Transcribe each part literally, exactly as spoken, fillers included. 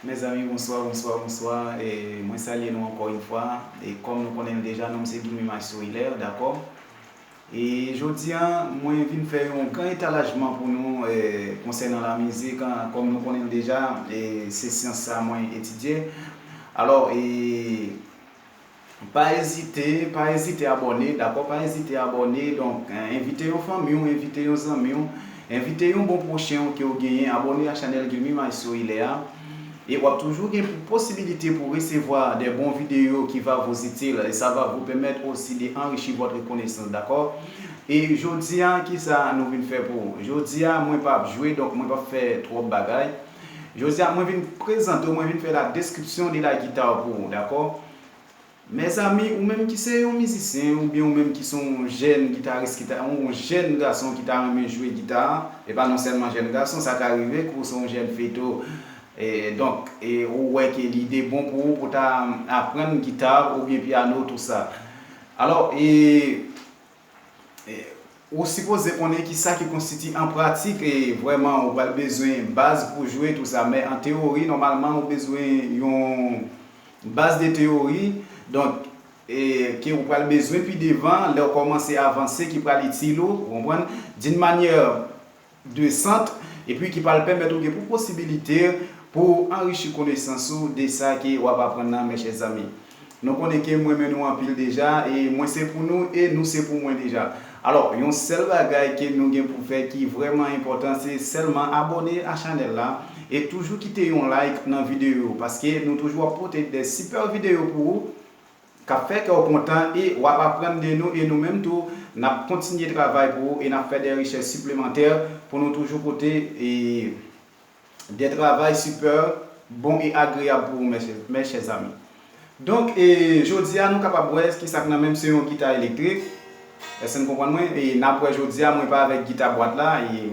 Mezanmi, bonswa, bonswa, bonswa. E mwen salye nou ankò yon fwa. E kòm nou konnen l deja, non m se Guilmy Maestro Hilaire, dakò? E jodi a, mwen vin fè yon gran etalajman pou nou, e, konsènan lamizik, an. Kòm nou konnen l deja, e, se syans sa mwen etidye. Alò, e, pa ezite, pa ezite abòne, dakò? Pa ezite abòne. Donk, e, envite yon fanmi w, envite yon zanmi w, envite yon bon pwochen w ke w genyen, abòne a chanèl Guilmy Maestro Hilaire a. E w ap toujou gen posibilite pou resevwa de bon videyo qui va vous utile et ça va vous permettre aussi de enrichir votre connaissance, dakò? E jodi a, kisa nou vin fè pou ou? Jodi a, mwen p ap jwe, donk mwen p ap fè twòp bagay. Jodi a, mwen vin prezante w, mwen vin fè la description de la guitare pou ou, dakò? Mezanmi, ou menm ki se yon mizisyen, oubyen ou menm ki se yon jèn gitaris, ki ta, yon jèn gason ki ta renmen jwe gita, e pa non sèlman jèn gason, sa ka rive ke w se yon jèn fi tou. E, donk, e, ou wè ke lide bon pou ou pou ta aprann gita oubyen pyano, tou sa. Alò, e, e, ou sipoze konnen kisa ki konstitye an pratik, e vrèman, ou pral bezwen baz pou jwe, tou sa. Men an teyori, nòmalman, ou bezwen yon baz de teyori, donk, e ke ou pral bezwen pi devan, lè w kòmanse avanse, ki pral itil ou, ou konprann, d'une manière décente, epi ki pral pèmèt ou gen pou posibilite pou anrichi konesans ou de sa ke w ap aprann nan, mes chers amis. Nou konnen ke m renmen nou anpil deja, e mwen se pou nou, e nou se pou mwen deja. Alò, yon sèl bagay ke nou gen pou fè ki vrèman enpòtan, se sèlman abòne a chanèl la, e toujou kite yon like nan videyo, paske nou toujou ap pote de sipè videyo pou ou, k ap fè kè w kontan, e w ap aprann de nou, e nou menm tou, n ap kontinye travay pou ou, e n ap fè de richès siplemantè pou nou toujou pote, e, de travay sipè bon e agreyab pou ou, mes chers, mes chers amis. Donk, e, jodi a, nou kapab wè ki sa k nan men m, se yon gita elektrik. Èske n konprann mwen? E n ap wè jodi a, mwen pa avèk gita bwat la, e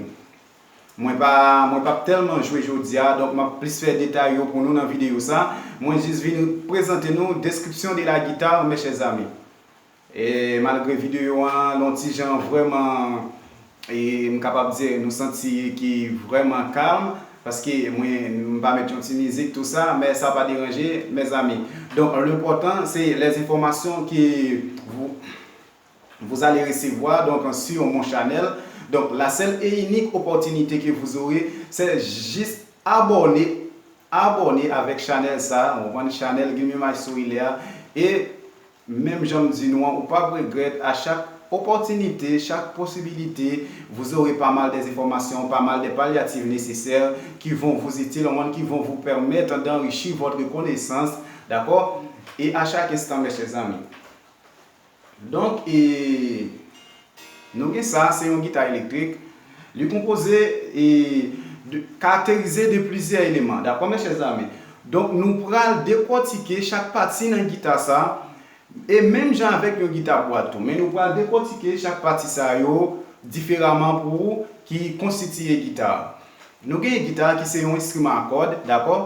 mwen pa, mwen p ap tèlman jwe jodi a, donk m ap plis fè detay yo pou nou nan videyo sa. Mwen jis vin prezante nou description de la guitare, mes chers amis. E malgre videyo an, l on ti jan vrèman, e m kapab di, nou santi ki vrèman kalm, paske mwen, m pa met yon ti mizik, tou sa, men sa pa deranje, mes amis. Donc, l'important, c'est les informations que vous, vous allez recevoir, donc, sur mon channel. Donc, la seule et unique opportunité que vous aurez, c'est juste abonner, abonner avec chanèl sa, ou konprann, chanèl Guilmy Maestro Hilaire, e menm jan m di nou an, ou p ap regrèt, à chaque opportunité, chaque possibilité, vous aurez pas mal des informations, pas mal des palliatifs nécessaires qui vont vous utile, qui vont vous permettre d'enrichir votre connaissance, d'accord? Et à chaque instant, mes chers amis. Donk, e, nou gen sa, se yon gita elektrik. Li konpoze, e, de, karakterize de plizyè eleman. Dakò, mes chers amis? Donk, nou pral dekòtike chak pati nan gita sa. E menm jan avèk yon gita bwat tou. Men nou pral dekòtike chak pati sa yo diferaman pou ou ki konstitiye gita. Nou gen gita ki se yon enstriman a kòd, dakò?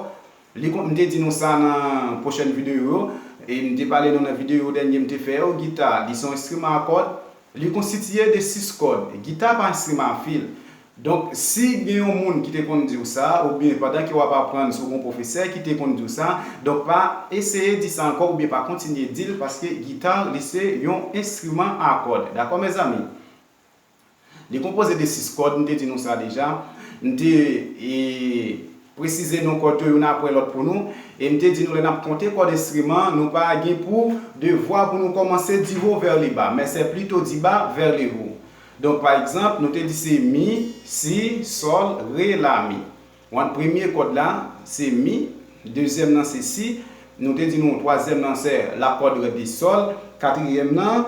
Li kon-, m te di nou sa nan pwochèn videyo yo, e m te pale nou nan videyo dènye m te fè yo, gita, li se yon enstriman a kòd, li konstitiye de sis kòd. Gita pa enstriman a fil. Donk, si gen yon moun ki te konn di w sa, oubyen pandan ke w ap aprann, si w gen yon pwofesè ki te konn di w sa, donk pa eseye di sa ankò, oubyen pa kontinye di l, paske gita, li se yon enstriman a kòd. Dakò, mezanmi? Li konpoze de sis kòd, m te di nou sa deja. M te, e, presize non kòd yo youn apre lòt pou nou. E m te di nou lè n ap konte kòd enstriman, nou pa gen pou devwa pou nou kòmanse du haut vers le bas, mais c'est plutôt du bas vers le haut. Donk, pa egzanp, nou te di se mi, si, sòl, re, la, mi. Wan, premye kòd la, se mi, dezyèm nan se si, nou te di nou twazyèm nan se la corde de sol, katriyèm nan,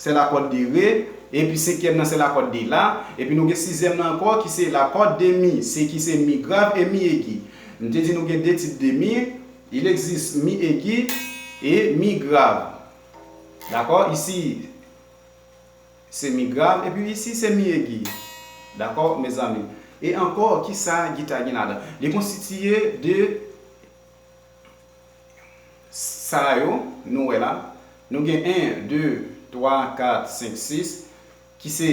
se la corde de re, epi senkyèm nan se la corde de la, epi nou gen sizyèm nan ankò ki se la corde de mi, se ki se mi grav e mi egi. M te di nou gen de tip de mi, il existe mi egi e mi grav. Dakò? Isi, se mi grav, epi isi se mi egi. Dakò, mezanmi? E ankò, kisa gita gen ladan? Li konstitiye de sa yo, nou wè la. Nou gen en, de, twa, kat, senk, sis, ki se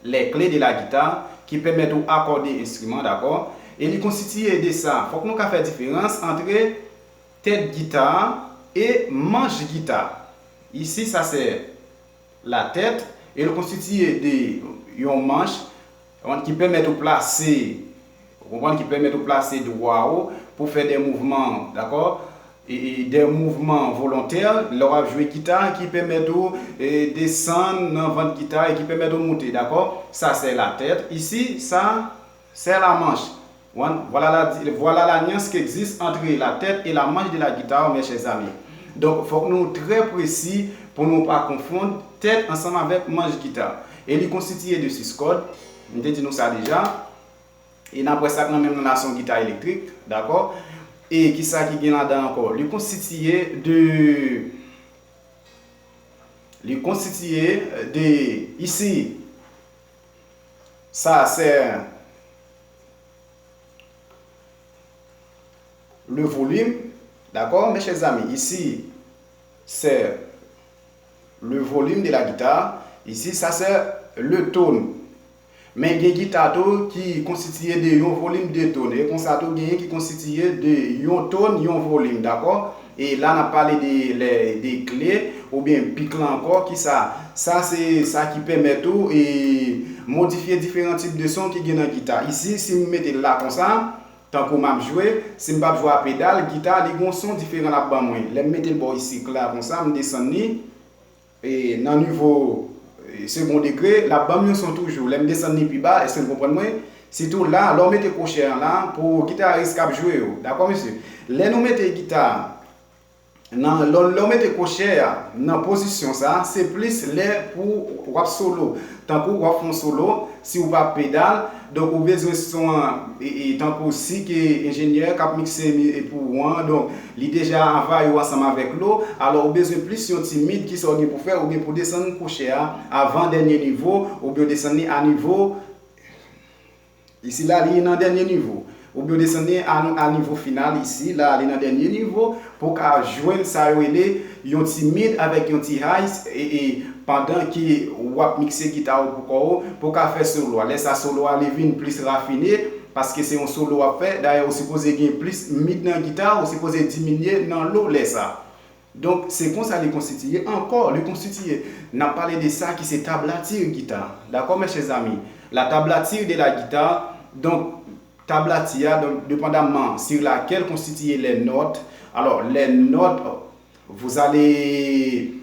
les clés de la guitare, ki pèmèt ou akòde enstriman, dakò? Et li konstitiye de sa. Fòk nou ka fè diferans antre tèt gita e manch gita. Ici, ça c'est la tête, e l konstitiye de yon manch, ki pèmèt ou plase, ou konprann, ki pèmèt ou plase dwa ou pou fè de mouvman, dakò? E, e de mouvman volontè, lè w ap jwe gita, ki pèmèt ou e, desann nan vant gita e ki pèmèt ou moute, dakò? Ça c'est la tête. Ici, ça c'est la manche. Voilà la, voilà la nuance qui existe entre la tête et la manche de la guitare, mes chers amis. Donk, fòk nou trè presi pou nou pa konfonn tèt ansanm avèk manch gita. E li konstitiye de sis kòd, m te di nou sa deja. E n ap wè sa k nan menm nan la, se yon gita elektrik, dakò? E kisa ki gen ladan ankò? Li konstitiye de, li konstitiye de, isi, ça c'est le volume, d'accord, mes chers amis, ici, c'est le volume de la guitare, ici, ça c'est le tone. Men gen gita tou ki konstitiye de yon volim, de tòn. E konsa tou, genyen ki konstitiye de yon tòn, yon volim, dakò? E la, n ap pale de, lè, de kle, oubyen pik la ankò, ki sa? Sa, se sa ki pèmèt ou e, modifye diferan tip de son ki gen nan gita. Isi, si m mete l la konsa, tankou m ap jwe, si m p ap jwe a pedal, gita, li gen yon son diferan l ap ban mwen. Lè m mete l bò isi, la konsa, m desann li, e, nan nivo, e, second degré, l ap ban m yon son toujou. Lè m desann li pi ba, èske n konprann mwen? Sitou la, lè w mete kwochè an la, pou gitaris k ap jwe yo. Dakò, mesye? Lè nou mete gita nan, lè, lè w mete kwochè a nan pozisyon sa, se plis lè pou w ap solo. Tankou w ap fè yon solo, si w pa pedal, donk ou bezwen son an, e, e, tankou si ke enjenyè k ap mikse mi-, e pou ou an, donk li deja anvayi w ansanm avèk lo, alò ou bezwen plis yon ti mid, kisa w gen pou fè, ou gen pou desann kwochè a, avan dènye nivo, oubyen w desann li a nivo, isi la, li nan dènye nivo. Oubyen w desann li a, a nivo final, isi la, li nan dènye nivo, pou w ka jwenn sa yo rele yon ti mid avèk yon ti high, e, e, pandan ke w ap mikse gita ou pou kò ou, pou w ka fè solo a. Lè sa, solo a, li vin plis rafine, paske se yon solo w ap fè. Dayè, ou sipoze gen plis mid nan gita, ou sipoze diminye nan lo lè sa. Donk, se konsa li konstitiye. Ankò, li konstitiye, n ap pale de sa ki se tablati gita. Dakò, mes chers amis? La tablature de la guitare, donk, tablati a, donk, dépendamment sur laquelle constituent les notes. Alors, les notes, vous allez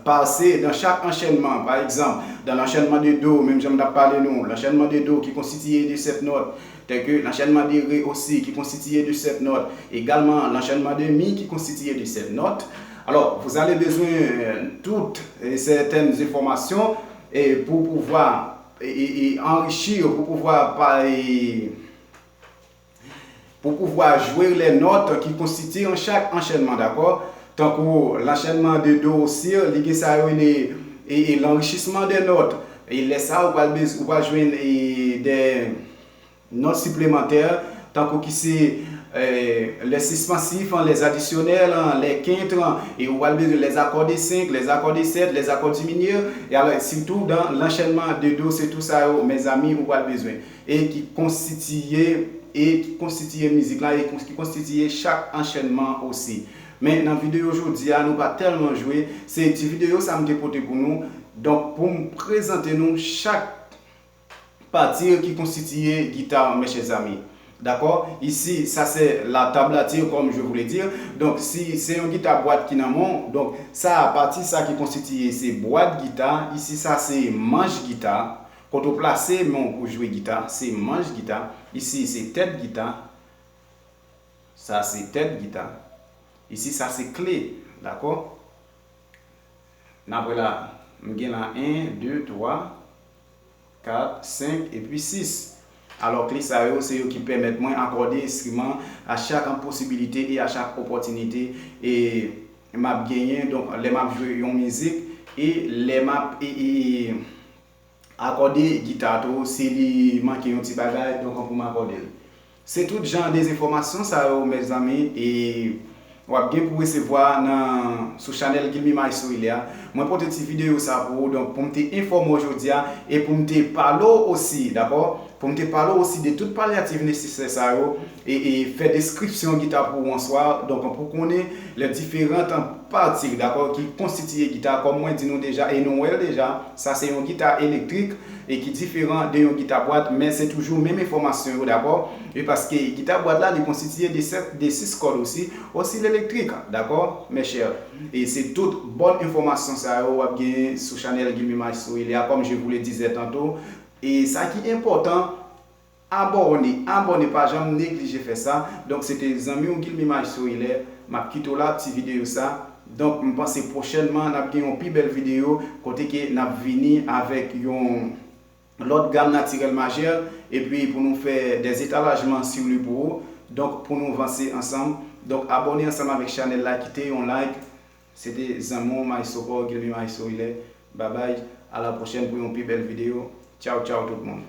passer dans chaque enchaînement. Par exemple, dans l'enchaînement de do, menm jan m t ap pale nou, l'enchaînement de do qui constitué de sept notes, tel que l'enchaînement de ré aussi qui constitué de sept notes, également l'enchaînement de mi qui constitué de sept notes. Alors, vous allez besoin, euh, toutes, euh, certaines informations, euh, pour pouvoir, euh, euh, euh, enrichir, pour pouvoir pa-, euh, pour pouvoir jouer les notes qui constituent en chaque enchaînement, d'accord? Tankou l'enchaînement de do aussi, li gen sa yo rele, e, e, l'enrichissement des notes. E lè sa, ou pral bez-, ou pral jwenn, e, de nòt siplemantè, tankou ki se, e, les suspensifs, les additionnels, les quintes, e ou pral bezwen les accords de cinq, les accords de sept, les accords diminués, e alò, sitou dans l'enchaînement de do, se tou sa yo, mezanmi, ou pral bezwen. E ki konstitiye, e ki konstitiye mizik la, e ki konstitiye chak anchènman osi. Men nan videyo jodi a, nou pa tèlman jwe, se ti videyo sa m te pote pou nou. Donk, pou m prezante nou chak pati ki konstitiye gita, mes chers amis. Dakò? Ici, ça c'est la tablature, comme je voulais dire. Donk, si se yon gita bwat ki nan men w, donk, sa, pati sa ki konstitiye, se bwat gita. Ici, ça c'est manch gita. Kote w plase men w pou jwe gita, se manch gita. Isi, se tèt gita. Sa, se tèt gita. Isi, sa, se kle. Dakò? N ap wè la, m gen la en, de, twa, kat, senk, epi sis. Alò, kle sa yo, se yo ki pèmèt mwen akòde enstriman a chak posibilite e a chak opòtinite e m ap genyen, donk, lè m ap jwe yon mizik e lè m ap, e, e, akòde gita tou, si li manke yon ti bagay, donk, pou m akòde l. Se tout jan de enfòmasyon sa yo, mezanmi, e w ap gen pou resevwa nan sou chanèl Guilmy Maestro Hilaire a. Mwen pote ti videyo sa pou ou, donk pou m te enfòme w jodi a e pou m te pale w osi, dakò? Pou m te pale w osi de tout palyatif nesesè sa yo e, e fè deskripsyon gita pou ou answa, donk pou konnen lè diferan pati, dakò, ki konstitiye gita, kòm mwen di nou deja e nou wè l deja, sa se yon gita elektrik e ki diferan de yon gita bwat, men se toujou menm enfòmasyon yo, dakò? E paske gita bwat la, li konstitiye de sèt, de sis kòd osi, osi l elektrik, dakò, mes chers? E se tout bòn enfòmasyon sa yo w ap genyen sou chanèl Guilmy Maestro Hilaire a, comme je vous le disais tantôt. E sa ki enpòtan, abòne, abòne, pa janm neglije fè sa. Donk, se te zanmi w Guilmy Maestro Hilaire, m ap kite w la, ti videyo sa. Donk, m panse pwochènman, n ap gen yon pi bèl videyo, kote ke n ap vini avèk yon lòt gam natirèl majè, epi pou nou fè des étalajman sur lui pou ou. Donk, pou nou vanse ansanm. Donk, abòne ansanm avèk chanèl la, kite yon like. Se te zanmi w Maestro Paul, Guilmy Maestro Hilaire. Babay, a la pwochèn pou yon pi bèl videyo. Tchaw, tchaw tout moun.